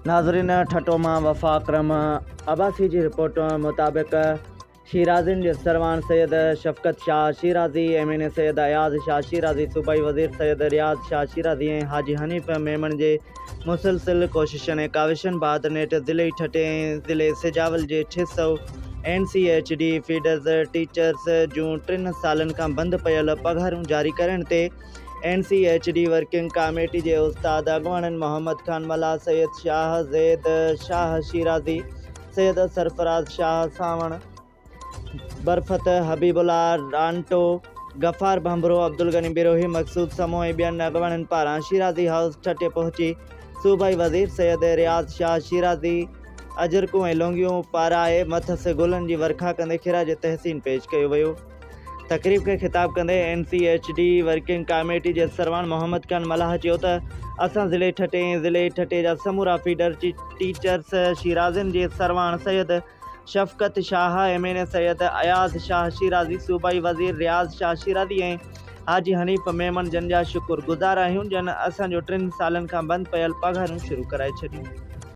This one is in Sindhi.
ناظرين ٺٽو مان وفا اڪرم عباسي جي رپورٽ مطابق شيرازين جي سرواڻ Syed Shafqat Shah Shirazi, M N A Syed Ayaz Shah Shirazi, صوبائي وزير سيد رياض شاهه شيرازي ۽ حاجي حنيف ميمڻ جي مسلسل ڪوششن ۽ ڪاوشن بعد نيٺ ضلعي ٺٽي ۽ ضلعي سجاول جي 600 N C H D feeders teachers جون ٽن سالن کان بند پيل پگهارون جاري ڪرڻ تي N C H D working committee جي استاد اڳواڻن محمد خان ملاح، سيد شاهه زيد شاهه شيرازي، سيد سرفراز شاهه سانوڻ، برفت، حبيب الله رانٽو، غفار ڀنڀرو، عبدالغني بروهي، مقصود سمون ۽ ٻين اڳواڻن پاران شيرازي هائوس ٺٽي پهچي صوبائي وزير سيد رياض شاهه شيرازي اجرڪون ۽ لونگيون پارائي مٿس گلن جي ورکا ڪندي خراج تحسين پيش ڪيو ويو. تقريب کي خطاب ڪندي N C H D working committee جي سرواڻ محمد خان ملاح چيو ته اسان ضلعي ٺٽي ۽ ضلعي ٺٽي جا سمورا فيڊر ٽيچرس شيرازين جي سرواڻ Syed Shafqat Shah, M N A Syed Ayaz Shah Shirazi, صوبائي وزير رياض شاهه شيرازي ۽ حاجي حنيف ميمڻ جن جا شڪر گذار آهيون جن اسان جو ٽن سالن کان بند پيل پگهارون شروع ڪرائي ڇڏيون.